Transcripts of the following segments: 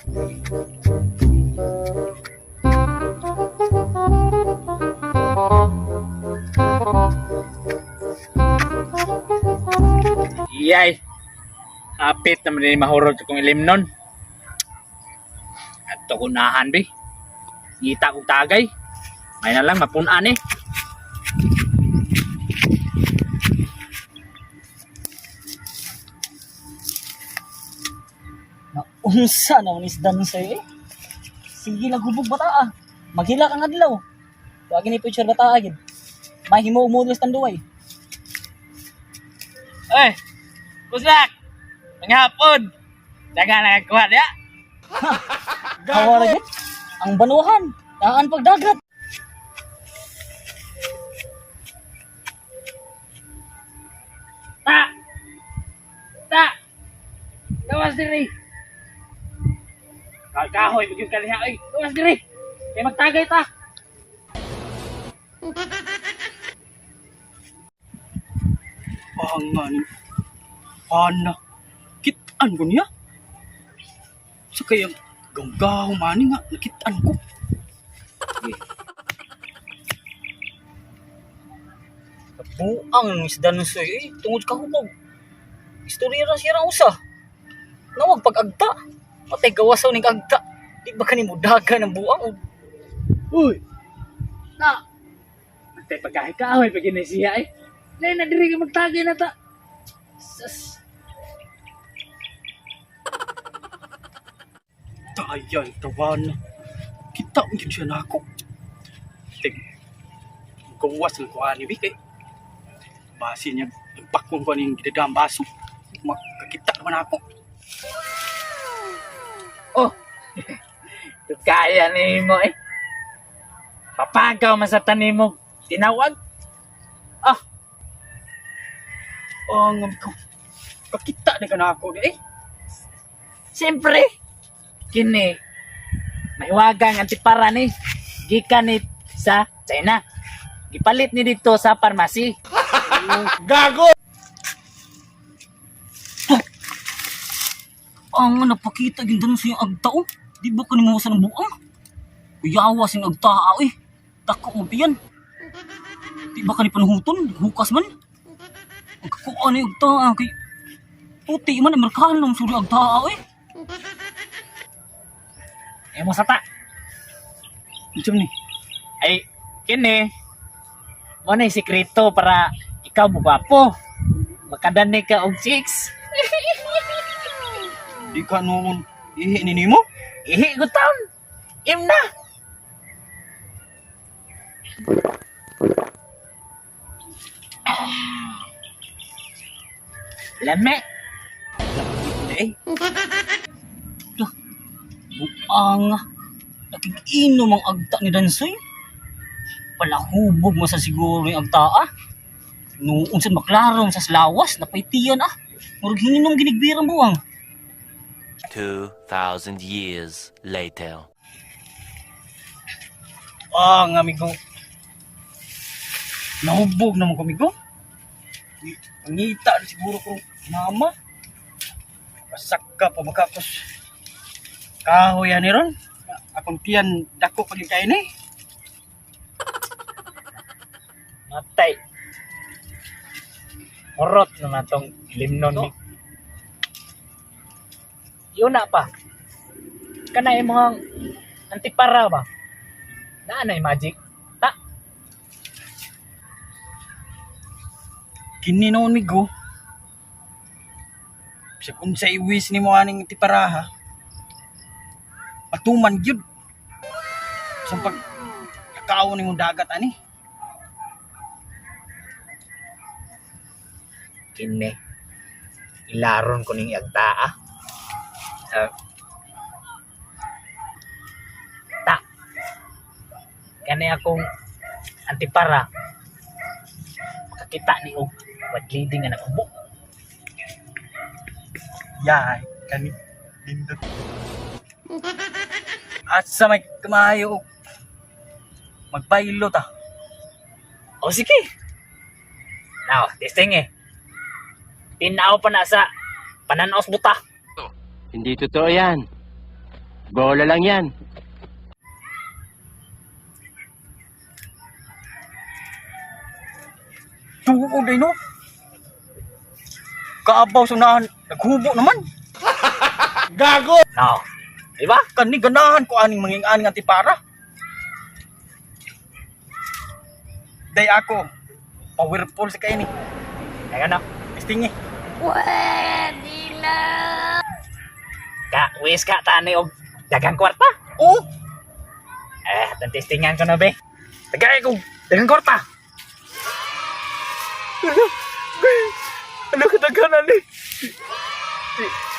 Iyay. Apit naman din mahurot kong ilimnon. At to kunahan bi. Ngita kong tagay. May na lang mapunan eh. Unsa na ni isdan sa'yo eh. Sige lang hubog bata ah. Maghila kang adlaw. Wag ni picture bata ah, gid. Mahimo mo sa tanduay. Eh, Buslak! Manghapon! Daga na kuha niya. Hawa ra gid. Ang banuhan, daan pagdagat. Ta! Ta! Gawas diri! Kahoy, magyong kaliha, oy! Gawas diri! Kaya magtagay ta! Pangan. Pana. Kitaan ko niya. Sa kayang gawgaw mani nga, nakitaan ko. Buang ni isdan sa'yo eh. Tungod ka hubog. Istorya ra siya ra usa. Nawag pag-agta. Patay gawasaw ning agta. Di ba kanimo daga ng buang og Uy, Ta! Matay pagkahay kahoy, pag siya eh. Lain na diri ka magtagay na ta. Sas! tayan, tawana. Kita ko yun siya na ako. Tig, gawas lang ko ani kay. Basi niya, impakon ko aning gidadang baso. Makakita naman ako. Oh! Kaya ni mo eh. Papagaw man sa tanim mo. Tinawag. Ah, Ang amigo, kakita na ka na ako eh. Siyempre. Kini. Mahiwagang antipara ni. Gikan ni sa China. Gipalit ni dito sa pharmacy. Ang napakita gyud dan sa agta oh. Di ba kanimo sa ng buang? Kuyawa sing agta ah, eh. Dako mo piyan. Di ba kani panuhuton? Hukas man. Ang kakuan ni agta ah, kay puti man Amerikano ang suri agta ah, eh. Emo sa ta. Unsa man ni? Ay, kini. Mo na yung sikreto para ikaw mo gwapo. Makadani ka og chicks. Di ka noon ihi ni nimo? Ihi ko taon. Im na. Lame. Eh, Buang ah. Nakikiinom ang agta ni Dansoy. Palahubog mo sa siguro yung agta ah. Noon sa maklarom sa slawas, napaitian ah. Murag hinginom ginigbirang buang. 2,000 years later. Ang amigo. Nahubog naman ko, amigo. Pangita na siguro ko mama. Pasaka pa makapos. Kahoy ani ron. Akong tiyan dako pag kain eh. Matay. Horot naman tong limnon ni. Yun na pa. Kana imong antipara ba? Naa na magic. Ta. Kini noon migo. Bisag unsa iwis nimo aning tiparaha. Patuman gyud. Sa pag kakaon nimo dagat ani. Kini. Ilaron ko ning agtaa. Ah. Ta. Kani akong antipara. Makakita ni og wadlidi nga nagubo. Yay, kani nindot. At sa may kamayo magbaylo ta. O sige. Now, testing eh. Tinaw pa na sa pananaos buta. Hindi totoo yan. Bola lang yan. Tuod ay no. Kaabaw sa unahan, naghubo naman. Gago! No. Di ba? Kani ganahan ko aning manging-aning antipara. Day ako. Powerful sa kaini. Kaya na. Testing eh. Ka, wis ka tani og dagang kwarta. Oh, Eh, atong testingan ko na be. Tagay ko dagang kwarta. Ano ka daghanan ni?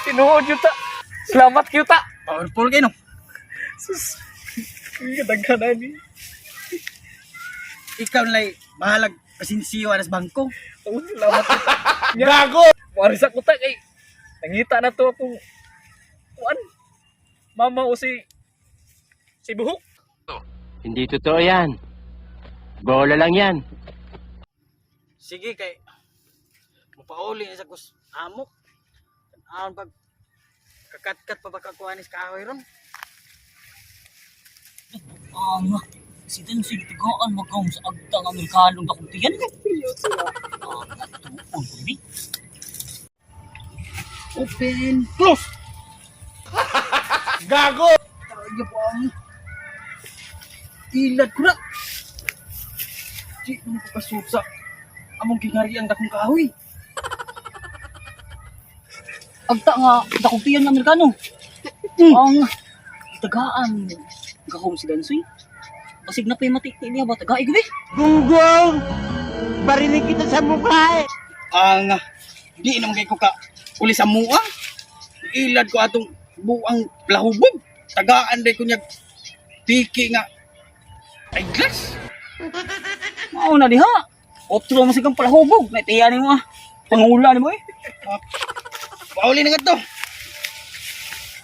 Tinuod yun ta. Salamat kayo ta. Powerful kayo no. Sus. Kadaghanan ni. Ikaw nalay bahalag pasinsiyo aras bangko. Oh, salamat kayo ta. Gago! Waris ako ta kay nangita na to akong kuan. Mama o si buhok. Hindi totoo yan. Bola lang yan. Sige kay mapauli na sa kus amok. Tan pag kakatkat pa baka kuanis kahoy ron. Ang si Dan sige tagaan magkaon sa agta ng Amerikanong dakong tiyan. Ah, tuon ko ni. Open, close. Gago! Tayo po ang ilad ko na. Di mo ko kasusa. Among gingharian dakong kahoy. Agta nga dakong tiyan ng Amerikano. Ang tagaan gahom si Dansoy. Basig na pa'y mati niya ba tagai gabi? Gunggong! Barinig kita sa mukha eh! Ang di naman kay ko ka uli sa mua. Ilad ko atong buang lahubog. Tagaan day ko niya piki nga ay glass. Mao na diha. Otro mo sigang palahubog. May tiyan nimo ah. Pangula nimo eh. Pauli na nga to.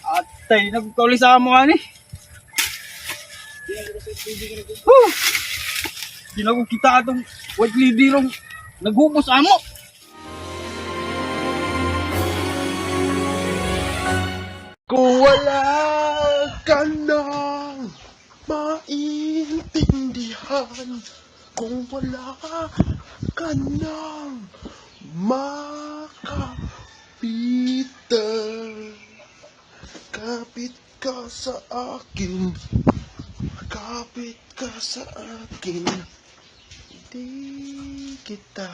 Atay, nagkauli sa amo ani. Huh! Di na ko kita atong white lady rong naghubos amo. Kung wala ka nang maintindihan, kung wala ka nang makapitan, kapit ka sa akin, kapit ka sa akin, di kita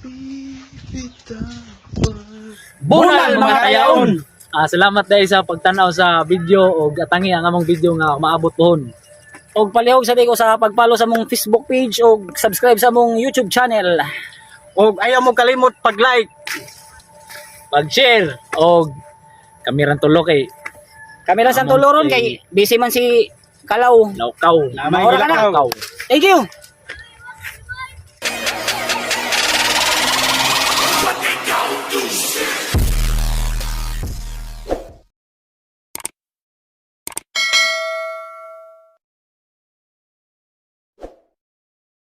bibitawan. Bunal mga tayaon. Ah, salamat dahil sa pagtanaw sa video og atangi ang among video nga maabot pohon. Og palihog sa ko sa pag-follow sa mong Facebook page og subscribe sa mong YouTube channel. Og ayaw mo kalimot pag-like. Pag-share og kami ran tulo kay Kami lang sa Among tuloron kay busy man si Kalaw. Laukaw. Lamay Maura ka na. Laukaw. Thank you.